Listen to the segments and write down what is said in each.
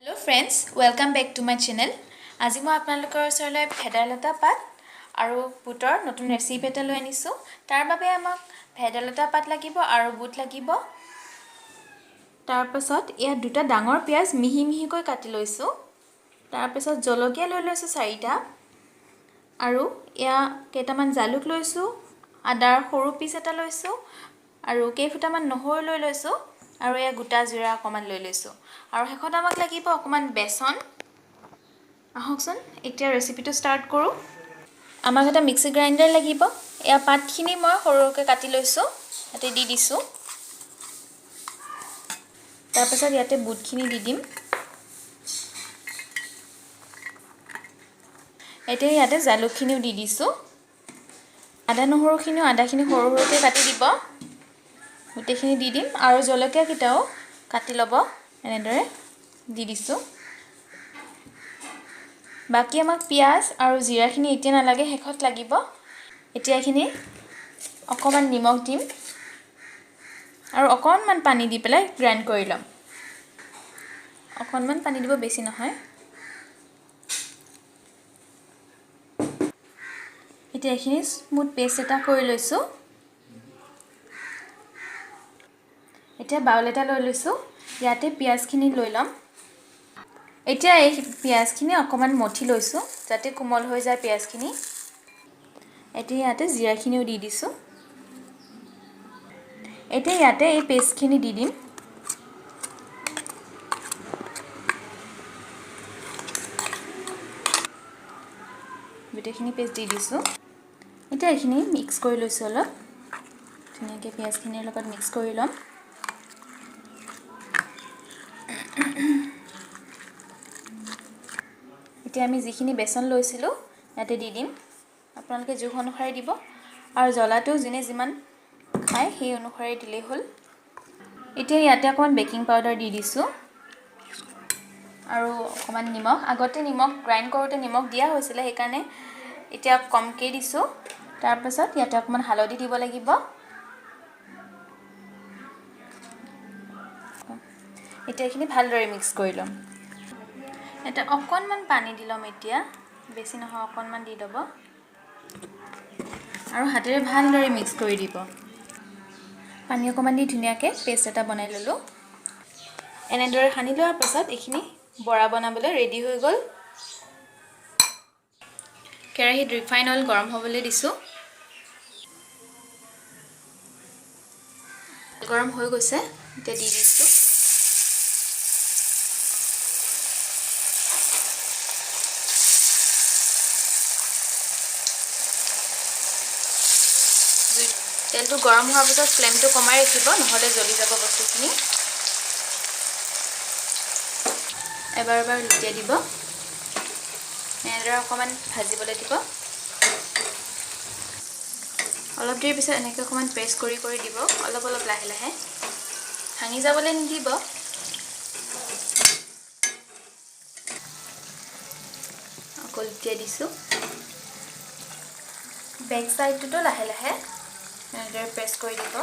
Hello friends, welcome back to my channel. আজি মই আপোনালোকৰ ওচৰলৈ ভেদাইলতা পাত আৰু বুটৰ নতুন ৰেচিপি এটা লৈ আনিছোঁ। তাৰ বাবে আমাক ভেদাইলতা পাত লাগিব আৰু বুট লাগিব। তাৰপাছত ইয়াত দুটা ডাঙৰ পিঁয়াজ মিহি মিহিকৈ কাটি লৈছোঁ। তাৰপিছত জলকীয়া লৈ লৈছোঁ 4টা আৰু এয়া কেইটামান জালুক লৈছোঁ, আদাৰ সৰু পিচ এটা লৈছোঁ আৰু কেইফুটামান নহৰু লৈ লৈছোঁ আৰু এয়া গোটা জিৰা অকণমান লৈ লৈছোঁ। আৰু শেষত আমাক লাগিব অকণমান বেচন। আহকচোন এতিয়া ৰেচিপিটো ষ্টাৰ্ট কৰোঁ। আমাক এটা মিক্সি গ্ৰাইণ্ডাৰ লাগিব। এয়া পাতখিনি মই সৰুকৈ কাটি লৈছোঁ, ইয়াতে দি দিছোঁ। তাৰপাছত ইয়াতে বুটখিনি দি দিম। এতিয়া ইয়াতে জালুকখিনিও দি দিছোঁ। আদা নহৰুখিনিও আদাখিনি সৰু সৰুকৈ কাটি দিব, গোটেইখিনি দি দিম। আৰু জলকীয়াকেইটাও কাটি ল'ব, এনেদৰে দি দিছোঁ। বাকী আমাক পিঁয়াজ আৰু জিৰাখিনি এতিয়া নালাগে, শেষত লাগিব। এতিয়া এইখিনি অকণমান নিমখ দিম আৰু অকণমান পানী দি পেলাই গ্ৰাইণ্ড কৰি ল'ম। অকণমান পানী দিব, বেছি নহয়। এতিয়া এইখিনি স্মুথ পেষ্ট এটা কৰি লৈছোঁ। এতিয়া বাউল এটা লৈ লৈছোঁ, ইয়াতে পিঁয়াজখিনি লৈ ল'ম। এতিয়া এই পিঁয়াজখিনি অকণমান মঠি লৈছোঁ যাতে কোমল হৈ যায় পিঁয়াজখিনি। এতিয়া ইয়াতে জিৰাখিনিও দি দিছোঁ। এতিয়া ইয়াতে এই পেষ্টখিনি দি দিম। গোটেইখিনি পেষ্ট দি দিছোঁ। এতিয়া এইখিনি মিক্স কৰি লৈছোঁ, অলপ ধুনীয়াকৈ পিঁয়াজখিনিৰ লগত মিক্স কৰি ল'ম। এতিয়া আমি যিখিনি বেচন লৈছিলোঁ ইয়াতে দি দিম। আপোনালোকে জোখ অনুসাৰে দিব আৰু জ্বলাটো যোনে যিমান খায় সেই অনুসাৰে দিলেই হ'ল। এতিয়া ইয়াতে অকণমান বেকিং পাউডাৰ দি দিছোঁ আৰু অকণমান নিমখ। আগতে নিমখ গ্ৰাইণ্ড কৰোঁতে নিমখ দিয়া হৈছিলে, সেইকাৰণে এতিয়া কমকৈ দিছোঁ। তাৰপাছত ইয়াতে অকণমান হালধি দিব লাগিব। এতিয়া এইখিনি ভালদৰে মিক্স কৰি ল'ম। ইয়াতে অকণমান পানী দি ল'ম, এতিয়া বেছি নহয়, অকণমান দি ল'ব আৰু হাতেৰে ভালদৰে মিক্স কৰি দিব। পানী অকণমান দি ধুনীয়াকৈ পেষ্ট এটা বনাই ল'লোঁ। এনেদৰে সানি লোৱাৰ পাছত এইখিনি বৰা বনাবলৈ ৰেডি হৈ গ'ল। কেৰাহীত ৰিফাইন অইল গৰম হ'বলৈ দিছোঁ। গৰম হৈ গৈছে, এতিয়া দি দিছোঁ। তেলটো গৰম হোৱাৰ পিছত ফ্লেমটো কমাই ৰাখিব, নহ'লে জ্বলি যাব বস্তুখিনি। এবাৰ এবাৰ লুটিয়াই দিব, এনেদৰে অকণমান ভাজিবলৈ দিব। অলপ দেৰিৰ পিছত এনেকৈ অকণমান প্ৰেছ কৰি কৰি দিব, অলপ অলপ লাহে লাহে, ভাঙি যাবলৈ নিদিব। আকৌ লুটিয়াই দিছোঁ। বেক চাইডটোতো লাহে লাহে এনেদৰে প্ৰেছ কৰি দিব।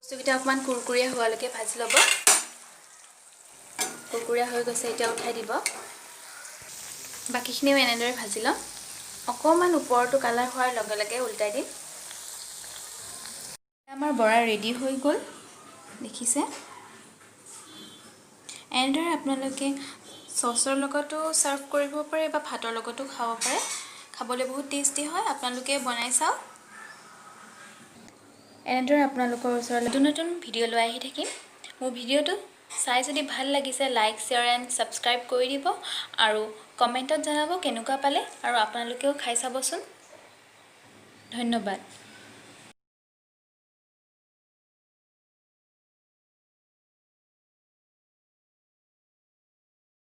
বস্তুকেইটা অকণমান কুৰকুৰীয়া হোৱালৈকে ভাজি ল'ব। কুৰকুৰীয়া হৈ গৈছে, এতিয়া উঠাই দিব। বাকীখিনিও এনেদৰে ভাজি ল'ম। অকণমান ওপৰটো কালাৰ হোৱাৰ লগে লগে উল্টাই দিম। আমাৰ বৰা ৰেডি হৈ গ'ল, দেখিছে। এনেদৰে আপোনালোকে চচৰ লগতো ছাৰ্ভ কৰিব পাৰে বা ভাতৰ লগতো খাব পাৰে। খাবলৈ বহুত টেষ্টি হয়, আপোনালোকে বনাই চাওক। এনেদৰে আপোনালোকৰ ওচৰলৈ নতুন নতুন ভিডিঅ' লৈ আহি থাকিম। মোৰ ভিডিঅ'টো চাই যদি ভাল লাগিছে লাইক, শ্বেয়াৰ এণ্ড ছাবস্ক্ৰাইব কৰি দিব আৰু কমেণ্টত জনাব কেনেকুৱা পালে আৰু আপোনালোকেও খাই চাবচোন। ধন্যবাদ।